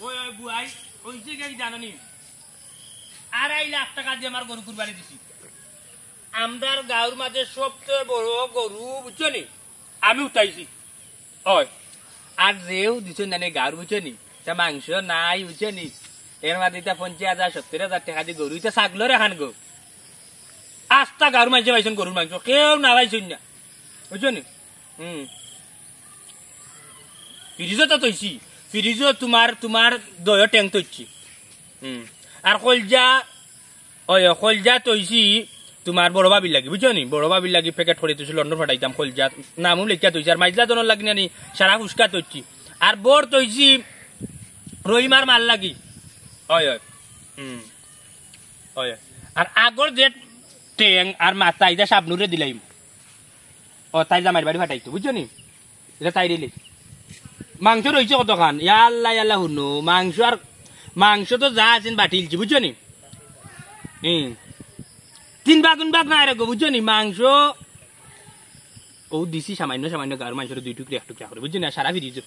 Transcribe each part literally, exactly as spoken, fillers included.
ওই, ওই বুয়াই, অইছে কিতা জানো নি? আড়াই লাখ টেকা দি আমার গরু কুরবানি দিছি। আমরার গাঁওর মাঝে সবচেয়ে বড় গরু, বুঝছো নি? আমি উঠাইছি। ওই, আর যেউ দিছইন না নি গাঁওর, বুঝছো নি? তা মাংস নাই, বুঝছো নি? এর মাঝে ইতা পঞ্চাশ হাজার, সত্তর হাজার টেকা দি গরু, ইতা ছাগলর এখান গো। আস্তা গাঁওর মাঝে পাইছইন গরুর মাংস, কেউ না পাইছইন না, বুঝছো নি? হুম। ফ্রিজো তো থইছি, ফ্রিজো তোমার, তোমার দয় ট্যাং থইছি। হুম। আর কলজা, ওই কলজা থইছি তোমার বড় ভাবির লাগি, বুঝছো নি? বড় ভাবির লাগি প্যাকেট করি থইছি, লন্ডন ফাটাইতাম কলজা। নামও লেখিয়া থইছি, আর মাইজলা দনর লাগি নানি সারা ফুসকা থইছি। আর বড় থইছি রহিমার মার লাগি। ওই, ওই। হুম। ওই, ওই। আর আগর যে ট্যাং আর মাথা, ইতা শাবনুরে দিলাইমু। ও, তাই জামাইর বাড়ি ফাটাইতো, বুঝছো নি? ইতা তাই দিলে। মাংস রইছে কতখান? ইয়া আল্লাহ, ইয়া আল্লাহ, হুনো। মাংস আর, মাংস তো যা আছে বাটিলছি, বুঝছো নি? হুম। তিন ভাগ, তিন ভাগ না রে গো, বুঝছো নি? মাংস, ও দিছি সামান্য, সামান্য গাঁওর মাংসর দুই টুকরা, এক টুকরা করি, বুঝছো নি? আর সারা ফ্রিজো।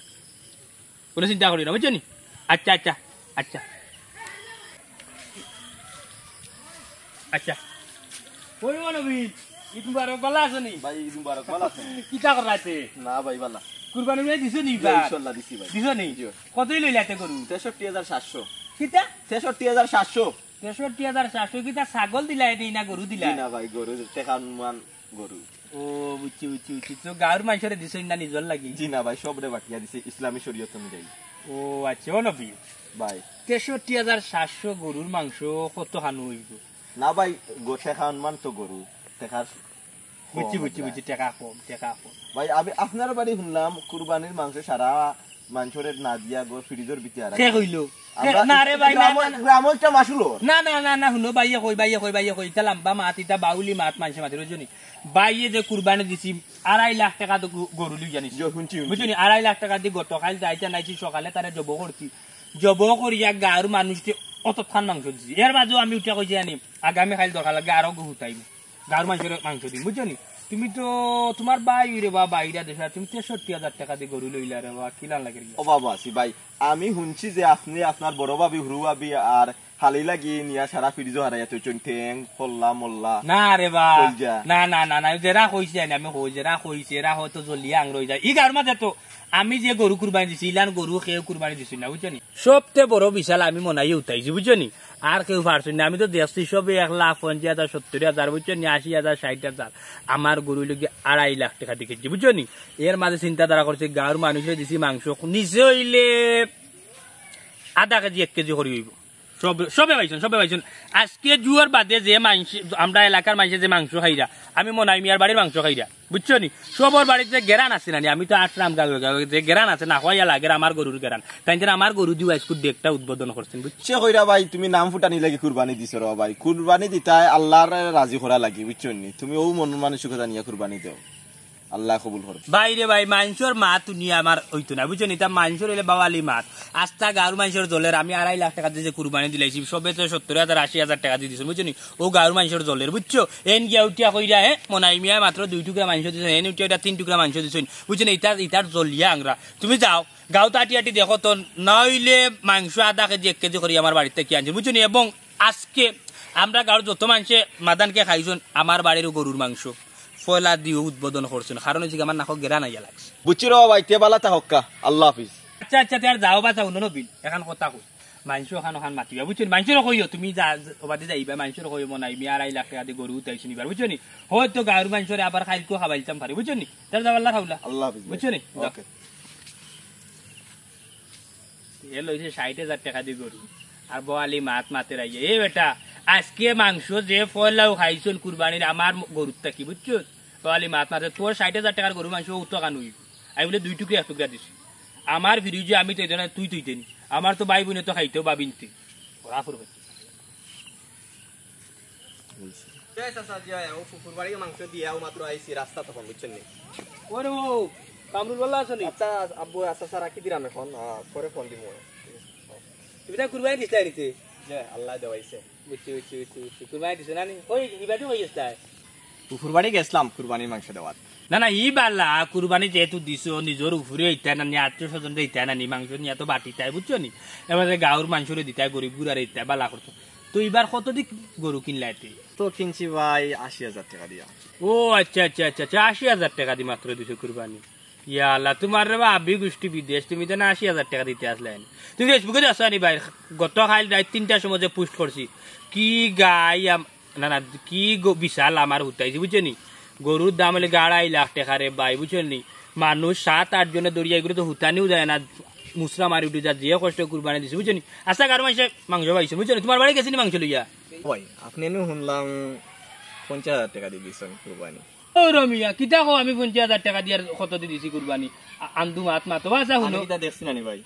কোনো চিন্তা করি না, বুঝছো নি? আচ্ছা, আচ্ছা, আচ্ছা। আচ্ছা। ওই ও নবীন, ঈদ মুবারক, ভালা আছো নি? ভাই, ঈদ মুবারক, ভালা আছেন? কিতা করাইতে? না ভাই, ভালা। কুরবানি ভাই দিছো নি জি, বা? ইনশাল্লাহ দিছি ভাই। দিছো নি? জি। কতই লইলা তে গরু? তেষট্টি হাজার সাতশো। কিতা? তেষট্টি হাজার সাতশো। তেষট্টি হাজার সাতশো কিতা ছাগল দিলা নি না গরু দিলা? জি না ভাই, গরু, টেকা অনুমান গরু। ও, বুঝছি, বুঝছি, বুঝছি। তো গাঁওর মানষরে দিছইন না নিজর লাগি? জি না ভাই, সবরে বাটিয়া দিছি ইসলামী শরীয়ত অনুযায়ী। ও আচ্ছা, ও নবী। ভাই। তেষট্টি হাজার সাতশো গরুর মাংস কত খানো অইবো? না ভাই, গো-, টেকা অনুমান তো গরু, টেকার কম বুঝছি, বুঝছি, বুঝছি, টেকা কম, টেকা কম। ভাই, আমি আপনার বাড়ি শুনলাম কুরবানির মাংস সারা মানষরে না দিয়া গো ফ্রিজর ভিতরে আর কে কইলো? আমরা কে? না রে ভাই, না, গ্রামো, না, না। গ্রামো একটা মাসুল ওর। না, না, না, না, হুনো, ভাইয়ে কই, ভাইয়ে কই, ভাইয়ে কই, ইতা লাম্বা মাত, ইতা বাউলি মাত মানষে মাতির, বুঝছো নি? ভাইয়ে যে কুরবানি দিছি, আড়াই লাখ টেকা তো গু-, গরু লই জানিস। জি, হুনছি, হুনছি। বুঝছো নি? আড়াই লাখ টেকা দি গতকাইল যাইতে নাইছি, সকালে তারে জবো করছি। জবো করিয়া গাঁওর মানুষরে অতখান মাংস দিছি। এর মাঝেও আমি উঠিয়া কইছি জানি, আগামী কাইল দরকার লাগে আরো গরু উঠাইমু। গাঁওর মানষরে মাংস দিমু, বুঝছো নি? তুমি তো, তোমার ভাই রে বা, বাইরা দেশে, তুমি তেষট্টি হাজার টেকা দি গরু লইলা রে বা, কিলান লাগে রে? ও বাবা, আছি ভাই, আমি হুনছি যে আপনে আপনার বড় ভাবি, হুরু ভাবি আর হালি লাগি নিয়া সারা ফ্রিজো হারাইয়া থইছইন, ঠেং, কল্লা, মল্লা, না রে বা, কইলজা। না, না, না, না, যেরা কইছি জানি আমি কই, যেরা কইছি, এরা হয়তো জ্বলিয়া আংরো অই যায়। ই গাঁওর মাঝে তো আমি যে গরু কুরবানি দিছি, ইলান গরু কেউ কুরবানি দিছি না, বুঝছো নি? সবতে বড় বিশাল আমি মনাইয়ে উঠাইছি, বুঝছো নি? আর কেউ পারছইন না, আমি তো দেখছি সবে এক লাখ পঞ্চাশ হাজার, সত্তর হাজার, বুঝছো নি? আশি হাজার, ষাইট হাজার। আমার গরু অইলো গিয়া আড়াই লাখ টেকা দি কিনছি, বুঝছো নি? এর মাঝে চিন্তাধারা করছি, গাঁওর মানষরে দিছি মাংস, নিচে অইলে আধা কেজি, এক কেজি করি অইবো। সবে, সবে পাইছইন, সবে পাইছইন। আজকে জুয়ার বাদে যে মাংস, আমরা এলাকার মানষে যে মাংস খাইরা, আমি মনাই মিয়ার বাড়ির মাংস খাইরা, বুঝছো নি? সবর বাড়িত যে গেরান আছে না নি, আমি তো আটরাম গাঁওয়ে গাঁওয়ে, যে গেরান আছে না, হইয়া লাগের আমার গরুর গেরান। তাইন তারা আমার গরু দিও আইজকুর ডেকটা উদ্বোধন করছইন, বুঝছো? সে কইরা ভাই, তুমি নাম ফুটানি লাগি কুরবানি দিছো রে ভাই। কুরবানি দিতায় আল্লাহরে রাজি করা লাগি, বুঝছো নি? তুমি অউ মন মানসিকতা নিয়া কুরবানি দেও। আল্লাহ কবুল করো। ভাই রে ভাই, মানষর মাত হুনিয়া আমার অইতো না, বুঝছো নি? ইতা মানষর অইলে বাওয়ালি মাত। আস্তা গাঁওর মানষর জ্বলের, আমি আড়াই লাখ টেকা দি যে কুরবানি দিলাইছি, সবে তো সত্তর হাজার, আশি হাজার টেকা দি দিছইন, বুঝছো নি? অউ গাঁওর মানষর জ্বলের, বুঝছো? এন গিয়া উঠিয়া কইরা, হে, মনাই মিয়ায় মাত্র দুই টুকরা মাংস দিছইন, এন উঠিয়া ইটা তিন টুকরা মাংস দিছইন, বুঝছো নি? ইতার, ইতার জ্বলিয়া আংরা। তুমি যাও, গাঁওত আটি আটি দেখো তো, না অইলে মাংস আধা কেজি, এক কেজি করি আমার বাড়িত থাকি আনছইন, বুঝছো নি? এবং আজকে আমরা গাঁওর যত মানষে মাদানকে খাইছইন, আমার বাড়ির গরুর মাংস পয়লা দিও উদ্বোধন করছইন, কারণ অইছে কি, আমার নাকো গেরান আইয়া লাগছে। বুঝছি রে ভাই, তে বালা থাকউক্কা, আল্লাহ হাফিজ। আচ্ছা, আচ্ছা, তে আর যাও বা যাও, হুনো নবীন, এখান কথা কই, মানষে অখান অখান মাতিবা, বুঝছো নি? মানষরে কইও, তুমি যা, অবাদে যাইবা, মানষরে কইও, মনাই মিয়া আড়াই লাখ টেকা দি গরু উঠাইছইন ইবার, বুঝছো নি? হয়তো গাঁওর মানষরে আবার কাইলকু খাবাইতাম পারি, বুঝছো নি? তে আর যাও, আল্লাহর হাওলা। আল্লাহ হাফিজ ভাই। বুঝছো নি? যাও। ওকে। এ লইছে ষাইট হাজার টেকা দি গরু। আর বাওয়ালি মাত মাতের আইয়া, এ বেটা, আজকে মাংস যে পয়লাউ খাইছইন কুরবানির আমার ম-, গরুর থাকি, বুঝছো? বাওয়ালি মাত মাতের, তোর ষাইট হাজার টেকার গরু মাংস অত খান অইবো। আমি বুলে দুই টুকরা এক টুকরা দিছি। আমার ফ্রিজো আমি থইতে না, তুই থইতে নি। আমার তো ভাই বইনে তো খাইতো বা বিনতে। ওরা ফুরবে। বলছি। এ চাচা, জি, ও ফুফুর বাড়ি মাংস দিয়া ও মাত্র আইছি, রাস্তা তখন, বুঝছইন নি? ওরে ও, কামরুল ভালা আছো নি? আচ্ছা, আব্বু, আচ্ছা, স্যার, রাখি দিলাম এখন, আহ, পরে ফোন দিমু। তুমি তাই কুরবানি দিছলায় নি তে? জি, আল্লায় দেওয়াইছে। বুঝছি, বুঝছি, বুঝছি, বুঝছি। কুরবানি দিছো না নি? কই, ইবাদি কই গেছলায়? ফুফুর বাড়ি গেছলাম কুরবানির মাংস দেওয়াত। না, না, ই বালা, কুরবানি যেহেতু দিছো, নিজর উপরে ইতা না নি, আত্মীয় স্বজনরে ইতা না নি, মাংস নিয়া তো বাটিতায়, বুঝছো নি? এবার গাঁওর মানষরে দিতায়, গরিব গুড়ারে দিতায়, বালা করছো। তো ইবার কত দি গরু কিনলায় তে? তো কিনছি ভাই আশি হাজার টেকা দিয়া। ও আচ্ছা, আচ্ছা, আচ্ছা, আচ্ছা, আশি হাজার টেকা দি মাত্র দিছো কুরবানি। ইয়া আল্লাহ, তুমার রে বা আবি গুষ্টি বিদেশ, তুমি তো না আশি হাজার টেকা দিতে আসলায় নি। তুমি Facebook-এ দেখছো নি ভাই, গত কাইল রাইত তিনটার সময় যে পোস্ট করছি, কি গাই আম-, না, না, কি গো-, বিশাল আমার হুতাইছি, বুঝছো নি? গরুর দাম অইলে আড়াই লাখ টেকা রে ভাই, বুঝছো নি? মানুষ সাত আট জনে দৌড়িয়া, এগুলো তো হুতানিও যায় না, মুসরা মারি উঠি যায়, যে কষ্ট কুরবানি দিছে, বুঝছো নি? আচ্ছা, গাঁওর মানষে মাংস পাইছে, বুঝছো নি? তুমার বাড়ি গেছে নি মাংস লইয়া? ভাই, আপনে নু হুনলাম পঞ্চাশ হাজার টেকা দি দিছইন কুরবানি। ও রমিয়া, কিতা কও, আমি পঞ্চাশ হাজার টেকা দিয়া আর কত দি দিছি কুরবানি? আ-, আন্দু মাত মাতো, বাসা আমি হুনো। ইতা দেখছি না নি ভাই।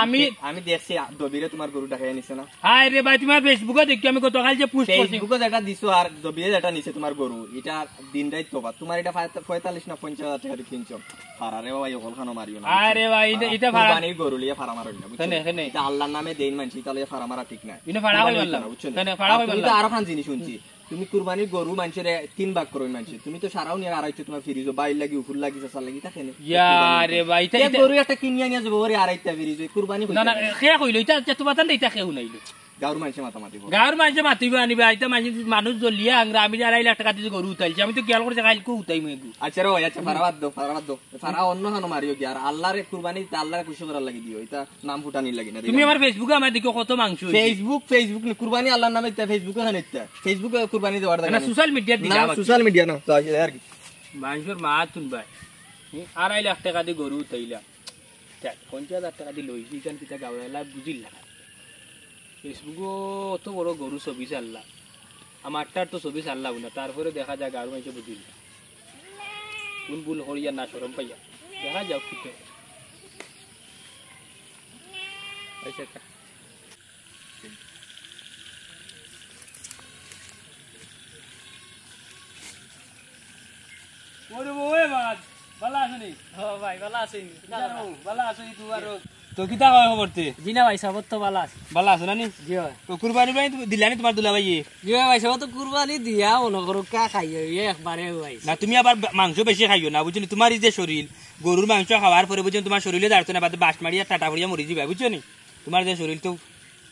আমি আমি দেখছি, আ, দবিরে তুমার গরু ডাকাইয়া নিছে না? হায় রে ভাই, তুমার Facebook-এ দেখি আমি গতকাল যে পোস্ট করছি। Facebook-এ যেটা দিছো আর দবিরে যেটা নিছে তুমার গরু, ইটা দিন রাইত তোবা। তুমার ইটা পঁয়তা-, পঁয়তাল্লিশ না পঞ্চাশ হাজার টেকা দি কিনছো। ফারা রে ভাই, অকল খানো মারিও না, আরে বুঝছো? ভাই, ইটা, ফারা, ইটা ফারা। কুরবানির গরু লইয়া ফারা মারইন না, বুঝছো? কেনে, কেনে? ইটা আল্লাহর নামে দেইন মানছি, ইটা লইয়া ফারা মারা ঠিক নায়। ইনো ফারা কুরবানি কইবার হইতো না, বুঝছো নি? কেনে, ফারা আর কইবার তুমি তো আরো খান জিনিস শুনছি। তুমি কুরবানির গরু মানষরে তিন ভাগ করইন মানষে। তুমি তো সারাও নিয়া আড়াইতে তুমার ফিরিজো, বাইর লাগি, উফুর লাগি, চাচার লাগি, থাকে না। ইয়া রে ভাই, ইটা, ইটা গরু একটা কিনিয়া নিয়া যাবো, ওরে আড়াইতে ফিরিজো, কুরবানি না, না, কইতে। কে কইলো? ইটা, ইটা তুমার তান ইটা কে হুনাইলো? গাঁওর মানষে মাতামাতি করে। গাঁওর মানষে মাতিবা আনিবা, ইটা মানষে মানুষ জ্বলিয়া আংরা, আমি যে আড়াই লাখ টেকা দিছি গরু উঠাইছি, আমি তো খেয়াল করছি কাইলকু উঠাইমু এগু। আচ্ছা রে ভাই, আচ্ছা, ফারা বাদ দেও, ফারা বাদ দেও। ফারা অন্য খানো মারিও গিয়া, আর আল্লাহরে কুরবানি দিতে আল্লাহরে খুশি করার লাগি দিও, ইটা নাম ফুটানির লাগি না, দেখো। তুমি আমার Facebook-এ আমার দেখো কত মাংস অইছে। Facebook, Facebook নি, কুরবানি আল্লাহর নামে দিতে, Facebook-এ খানে দিতে। Facebook-এ কুরবানি দেওয়ার না, দরকার নাই। Social media-ত না, দিলাম আর কি। Social media না, তো আসলে আর কি। মানষর মা তুন ভাই, হুম, আড়াই লাখ টেকা দি গরু উঠাইলাম। দেখ, পঞ্চাশ হাজার টেকা দি লইছি, ইখান কিতা গাওয়ালা বুঝিল না। Facebook-ও অত বড় গরু ছবি ছাড়লা, আমারটার তো ছবি ছাড়লাম না, তারপরে দেখা যায় গাঁওর মানষে বুঝিল না। কোন ভুল করিয়া না শরম পাইয়া, দেখা যাও কিতা। আচ্ছা, আচ্ছা। ওরে বাবা, বাদ, ভালা আছো নি? ও ভাই, ভালা আছি। কিতা রে বাবা, ভালা আছো নি তুমার? তো কিতা কয় খবর তে? জি না ভাই সাব, তো ভালা আছি। ভালা আছো না নি? জি অয়। তো কুরবানি ভাই দিলা নি তুমার দুলাভাইয়ে? জি অয় ভাই সাব, তো কুরবানি দিয়া মনো করো কা খাইও, ইয়ে একবারে ভাই। না, তুমি আবার বা-, মাংস বেশি খাইও না, বুঝছো নি? তুমার ই যে শরীল, গরুর মাংস খাওয়ার পরে, বুঝছো নি, তুমার শরীলে দাঁড়তো না, বাদে বাশ মারিয়া টাটা পড়িয়া মরি যাইবায়, বুঝছো নি? তুমার যে শরীল তো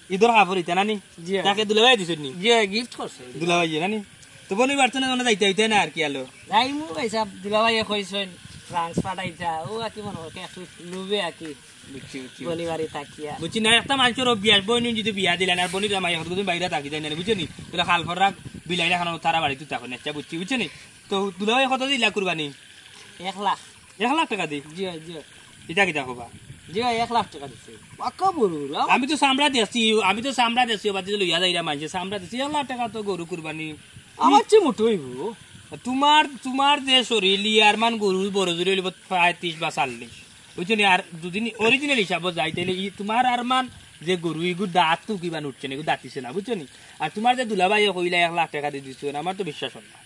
ইদর কাপড় ইতা না নি? জি। তাকে দুলাভাই দিছইন নি? জি, gift করছে। দুলাভাই না নি? তো বনি বাড়তো না, যাইতে হইতে না আর কি আলো। যাইমু ভাই সাব, দুলাভাইয়ে কইছইন France পাঠাইতা, ও আর কি মনে হয়, একটু লুবে আর কি। বুঝছি, বুঝছি, বুঝছি। বনি বাড়ি থাকিয়া। বুঝছি না, একটা মানষর অভ্যাস, বইন যদি বিয়া দিলা না, আর বনি জামাই এখন তুমি বাইরে থাকি যায় না, বুঝছো নি? তোরা খাল ফররা বিলাই রাখানো তারা বাড়িতে থাকো না, আচ্ছা, বুঝছি, বুঝছো নি? তো দুলাভাই কত দিলা কুরবানি? এক লাখ। এক লাখ টেকা দি? জি অয়, জি অয়। ইটা কিতা কবা? জি অয়, এক লাখ টেকা দিছে। পাক্কা বড় বড়, আ- আমি তো চামড়া দেখছি, আমি তো চামড়া দেখছি, বাদে লইয়া যাইরা মানষে চামড়া দেখছি, এক লাখ টেকা তো গরু কুরবানি। আমার চেয়ে মোটা অইবো। তুমার, তুমার যে শরীল, ইয়ার মান গরু বড় জোরে অইবো প্রায় ত্রিশ বা চল্লিশ। বুঝছো নি? আর যদি নি-, original হিসাবো যাই, তাইলে ই তুমার আর মান যে গরু, ইগু দাঁত তো কিবা উঠছে না, ইগু দাঁতিছে না, বুঝছো নি? আর তুমার যে দুলাভাইয়ে কইলা এক লাখ টেকা দি দিছো, আমার তো বিশ্বাস অয় না।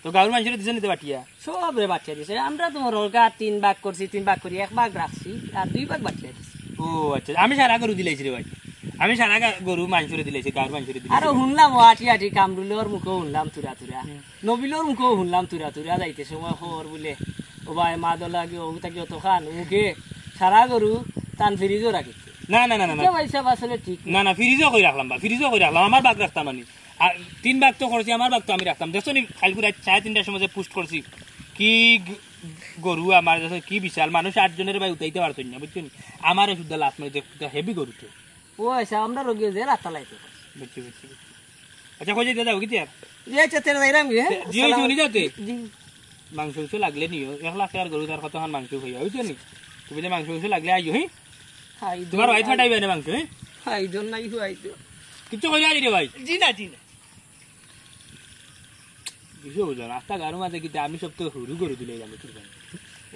তো গাঁওর মানষরে দিছে নি তে বাটিয়া? সবরে বাটিয়া দিছে। আমরা তো মনে করো তিন ভাগ করছি, তিন ভাগ করি এক ভাগ রাখছি, আর দুই ভাগ বাটিয়া দিছি। ও আচ্ছা, আমি সারা গরু দিলাইছি রে ভাই, আমি সারা গা-, গরু মানষরে দিলাইছি, গাঁওর মানষরে দিলাইছি। আরো হুনলাম ও আটি আটি কামরুলর মুখেও হুনলাম তুরা তুরা, হুম। নবিলর মুখেও হুনলাম তুরা তুরা, যাইতে সময় খবর বুলে, ও ভাই মা দলা গিয়ে ও থাকি অত খান, মুখে সারা গরু তান ফ্রিজও রাখি। না, না, না, না, না। ইটা ভাই সাব আসলে ঠিক না। না, না, ফ্রিজও কই রাখলাম বা, ফ্রিজও কই রাখলাম, আমার ভাগ রাখতাম আমি। আর তিন ভাগ তো করছি, আমার ভাগ তো আমি রাখতাম। দেখছো নি, কাইলকু রাইত সাড়ে তিনটার সময় যে পোস্ট করছি, কি গ-, গরু আমার, দেখছো কি বিশাল, মানুষ আটজনরে ভাই উঠাইতে পারতো না, বুঝছো নি? আমারে শুদ্ধ লাত মারি যে, যে হেভি গরু তো। ও আচ্ছা, আমরা রোগী যে রাত লাইতে। বুঝছি, বুঝছি, বুঝছি। আচ্ছা, কই যাইতে যাও, কিতা? জি, আচ্ছা, তেরে যাইরাম গি, হ্যাঁ? জি, ওই আসসালাম। শুনি যাতে। জি। মাংস উংস লাগলে নিও, এক লাখ টেকার গরু তার কতখান মাংস খাইয়া, বুঝছো নি? তুমি যে মাংস উংস লাগলে আইও, হি? খাই দো তুমার ভাই নাই। ফাটাইবে না মাংস, হি? খাই দো নাই, খাই দো। কিচ্ছু কইরা আইরে ভাই। জি না, জি না। কিছু বুঝলাম না। আস্তা গাঁওর মাঝে কিতা আমি সব তো হুরু গরু দিলাই জানো কুরবানি।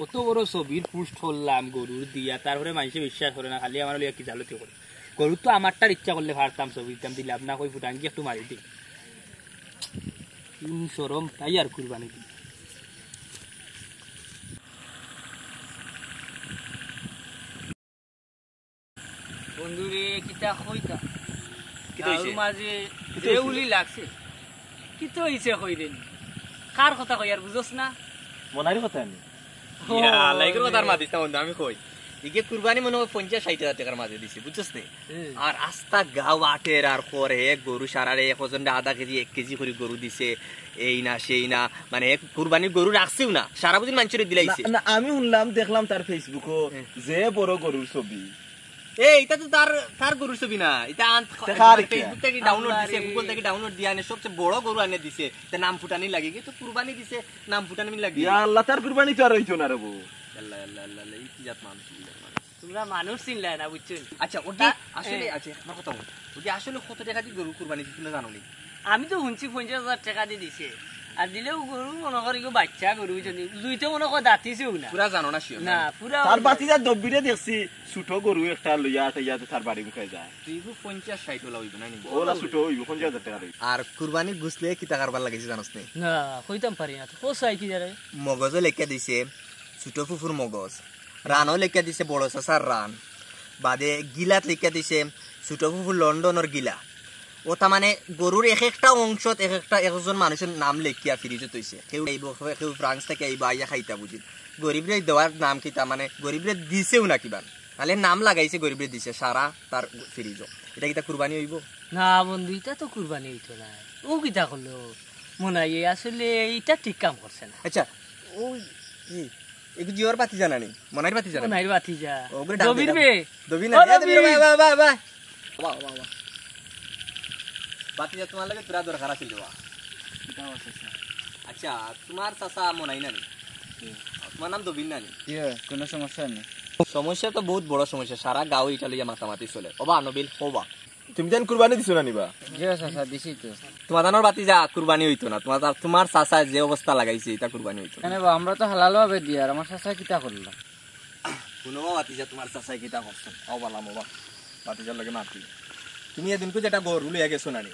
অত বড় ছবির পোস্ট করলাম গরুর দিয়া, তারপরে মানষে বিশ্বাস করে না, খালি আমার লইয়া কিতা জালতি করে। গরু তো আমারটার ইচ্ছা করলে ফারতাম ছবি দিতাম, দিলাম না, কই ফুটাঙ্গি একটু মারি দি। কোন শরম তাই আর কুরবানি দি। বন্ধুরে, কিতা কইতা? কিতা গাঁওর হইছে? মাঝে কিতা হইছে? রেউলি লাগছে। কিতা হইছে কই রে নি? কার কথা কই আর বুঝোস না? মনাইর কথা নি? ইয়া, লাইকর কথা আর মাতিস না বন্ধু, আমি কই। ইগে কুরবানি মনে হয় পঞ্চাশ ষাইট হাজার টেকার মাঝে দিছে, বুঝছস নি? আর আস্তা গাঁও আটের আর করে এক গরু সারারে এক ওজনটা আধা কেজি, এক কেজি করি গরু দিছে, এই না সেই না, মানে এক কুরবানির গরু রাখছেও না, সারা বুঝিন মানষরে দিলাইছে। না, না, আমি হুনলাম, দেখলাম তার Facebook-ও যে বড় গরুর ছবি। এ, ইটা তো তার, তার গরুর ছবি না, ইটা আন-, তে কার ইটা? Facebook থাকি ডাউনলোড দিছে, Google থাকি ডাউনলোড দিয়া আনে সবচেয়ে বড় গরু আনে দিছে, তে নাম ফুটানি লাগে, কিন্তু কুরবানি দিছে, নাম ফুটানি লাগে। ইয়া আল্লাহ, তার কুরবানি তো আর হইতো না রে বউ। আল্লাহ, আল্লাহ, আল্লাহ, আল্লাহ, এই কি জাত মানুষ, কি জাত মানুষ। তোমরা মানুষ চিনলে না, বুঝছো নি? আচ্ছা, ওটি আসলে, আচ্ছা, আমার কথা বল, ওটি আসলে কত টাকা দিয়ে গরু কুরবানি দিছে, তুমি জানো নি? আমি তো হুনছি পঞ্চাশ হাজার টেকা দি দিছে। আর দিলেও গরু মনে করি গো বাচ্চা গরু, বুঝছো নি? দুইটা মনে কয় দাঁতিছেও না। পুরা জানো না শিওর? না, পুরা তার বাতিজা দব্বিরে দেখছি, ছোট গরু একটা লইয়া আটে ইয়াতে তার বাড়ি মুখায় যায়। তুই গো পঞ্চাশ ষাইট ওলা হইব না নি? ওলা ছোট হইব, পঞ্চাশ হাজার টাকা হইব। আর কুরবানি গুছলে কিতা কারবার লাগাইছে জানোস নি? না, কইতাম পারি না তো। ও চাই কি জানে? মগজও লেখা দিছে ছোট ফুফুর মগজ, রানও লেখা দিছে বড় চাচার রান, বাদে গিলাত লেখা দিছে ছোট ফুফুর লন্ডনর গিলা। ও তার মানে গরুর এক একটা অংশত এক একটা একজন মানুষের নাম লেখিয়া ফ্রিজত থইছে। কেউ আইব, কেউ ফ্রান্স থাকি আইব, আইয়া খাইতা বুঝিন। গরিবরে দেওয়ার নাম কিতা, মানে গরিবরে দিছেও না কিবা, নাহলে নাম লাগাইছে গরিবরে দিছে সারা তার ফ্রিজও। ইটা কিতা কুরবানি হইব? না বন্ধু, ইটা তো কুরবানি হইতো না। ও কিতা করলো? মনাই আসলে ইটা ঠিক কাম করছে না। আচ্ছা, ওই কি, এগু জিওর বাতিজা না নি? মনাইর বাতিজা না নি? মনাইর বাতিজা। ও, ওগুলো ডাক দে, দবির ডাক বে। দে। দবির ও, না, দবির, দবির। বাহ, বাহ, বাহ, বাহ। বাহ, বাহ, বাহ। বাতিজা, তোমার লগে তোরা দরকার আছিল রে বা। আচ্ছা, তোমার চাচা মনাই না নি? তোমার নাম দবির না নি? ইয়ে, কোনো সমস্যা নেই। সমস্যা তো বহুত বড় সমস্যা, সারা গাঁও ইটা লইয়া মাতামাতি চলে। ওবা নবিল, ওবা। তুমি যেন কুরবানি দিছো না নি বা? জি চাচা, দিছি তো। তোমার জানোর বাতিজা কুরবানি হইতো না, তোমার, তোমার চাচায় যে অবস্থা লাগাইছে, ইটা কুরবানি হইতো না। কেনে বা, আমরা তো হালাল ভাবে দিয়ার, আমার চাচা কিতা করলো? হুনো বা বাতিজা, তোমার চাচায় কিতা করছেন? আও বালা মোবা, বাতিজার লগে মাতি। তুমি এদিনকু যেটা গরু লইয়া গেছো না নি,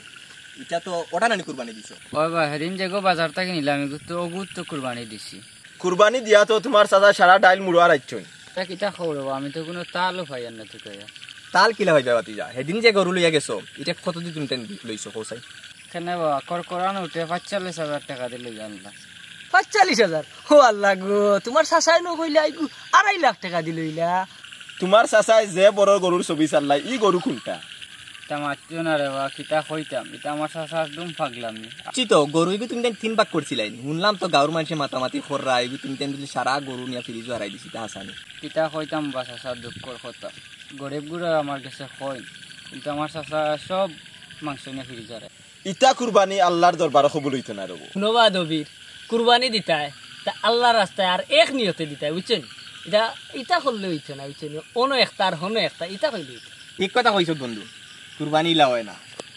ইটা তো ওটা না নি কুরবানি দিছো? ওই বা, হেদিন যেগু বাজার থাকি নিলাম, এগু তো, ওগু তো কুরবানি দিছি। কুরবানি দিয়া তো তোমার চাচা সারা ডাইল মুড়ো আর আইছই। তা কিতা খবর বা, আমি তো কোনো তালও পাইয়ার না তুকাইয়া। তাল কিলা হইবা বাতিজা? হেদিন যে গরু লইয়া গেছো, ইটা কত দি তুমি টেন লইছো, কও চাই? কেনে বা, করকরান উঠে পাঁচচল্লিশ হাজার টেকা দি লইয়া আনলাম। পঁয়তাল্লিশ হাজার? ও আল্লাহ গো, তোমার চাচায় ন কইলা আইগু আড়াই লাখ টেকা দি লইলা। তোমার চাচায় যে বড় গরুর ছবি চাল্লাই, ই গরু কোনটা? তা মাতছো না রে বা, কিতা কইতাম, ইটা আমার চাচা একদম পাগলামি। বুঝছি তো, গরু এগু তুমি তাই তিন ভাগ করছিলাই নি? হুনলাম তো গাঁওর মানষে মাতামাতি কররা, এগু তুমি তাই বুঝি সারা গরু নিয়া ফ্রিজও হারাই দিছি, তা হাসানি। কিতা কইতাম বা চাচা, দুঃখর কথা। গরিব গুড়া আমার গেছে কইন, কিন্তু আমার চাচা সব মাংস নিয়া ফ্রিজো হারাই। ইটা কুরবানি আল্লাহর দরবারো কবুল হইতো না রে বউ। হুনো বা দবির, কুরবানি দিতায়, তা আল্লাহর রাস্তায় আর এক নিয়তে দিতায়, বুঝছো নি? ইটা, ইটা করলে হইতো না, বুঝছো নি? অনো একটা আর হনো একটা, ইটা কইলে হইতো। ঠিক কথা কইছো বন্ধু, কুরবানি ইলা হয় না।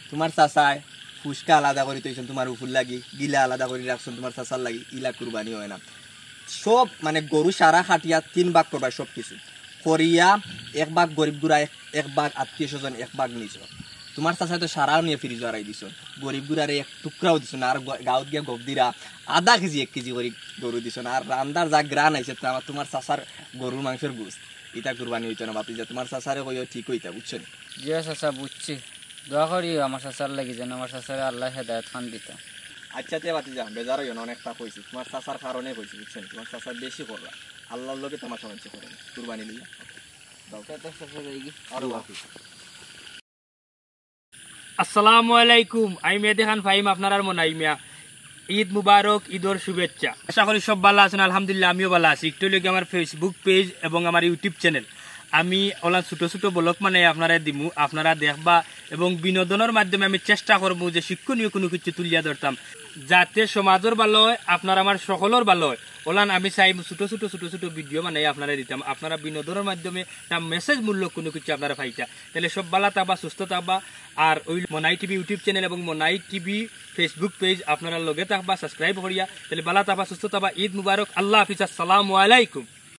তোমার চাচায় ফুসকা আলাদা করি থইছন তোমার উফুর লাগি, গিলা আলাদা করি রাখছন তোমার চাচার লাগি, ইলা কুরবানি হয় না। সব মানে গরু সারা কাটিয়া তিন ভাগ করবা সব কিছু করিয়া, এক ভাগ গরিব গুড়া, এক, এক ভাগ আত্মীয় স্বজন, এক ভাগ নিজ। তোমার চাচায় তো সারাও নিয়া ফ্রিজো হারাই দিছন, গরিব গুড়ারে এক টুকরাও দিছন না, আর গ-, গাঁওত গিয়া গপ দিরা আধা কেজি এক কেজি করি গরু দিছন না, আর রান্দার যা ঘ্রাণ আইছে তা আমার তোমার চাচার গরুর মাংসর গোস্ত, ইটা কুরবানি হইতো না বাতিজা, তোমার চাচারে কইও ঠিক হইতা, বুঝছো নি? জি চাচা, বুঝছি। দোয়া করিও আমার চাচার লাগি, যেন আমার চাচারে আল্লাহ হেদায়েত খান দিতা। আচ্ছা তে বাতিজা, বেজার হইও না, অনেকটা কইছি, তোমার চাচার কারণে কইছি, বুঝছো নি? তোমার চাচা বেশি কররা, আল্লাহর লগে তোমার সমস্যা করে না, কুরবানি লইয়া। দাও। আরো বাকি। আসসালামু আলাইকুম, আমি মেহেদি খান ফাহিম, আপনারার মনাই মিয়া। ঈদ মুবারক, ঈদর শুভেচ্ছা। আশা করি সব ভালা আছেন, আলহামদুলিল্লাহ আমিও ভালা আছি। একটু লগে আমার Facebook পেজ এবং আমার YouTube চ্যানেল, আমি ওলা ছোট ছোট ব্লগ মানে আপনারা দিমু, আপনারা দেখবা এবং বিনোদনের মাধ্যমে আমি চেষ্টা করমু যে শিক্ষণীয় কোনো কিছু তুলিয়া ধরতাম, যাতে সমাজর ভালা হয়, আপনার আমার সকলর ভালা হয়। ওলান আমি চাই ছোট ছোট ছোট ছোট ভিডিও বানাই আপনারা দিতাম, আপনারা বিনোদনের মাধ্যমে একটা মেসেজ মূলক কোনো কিছু আপনারা পাইতা। তাহলে সব ভালা থাকবা, সুস্থ থাকবা। আর ওই মনাই টিভি YouTube চ্যানেল এবং মনাই টিভি Facebook পেজ আপনারা লগে থাকবা সাবস্ক্রাইব করিয়া। তাহলে ভালা থাকবা, সুস্থ থাকবা। ঈদ মুবারক, আল্লাহ হাফিজ, আসসালামু আলাইকুম।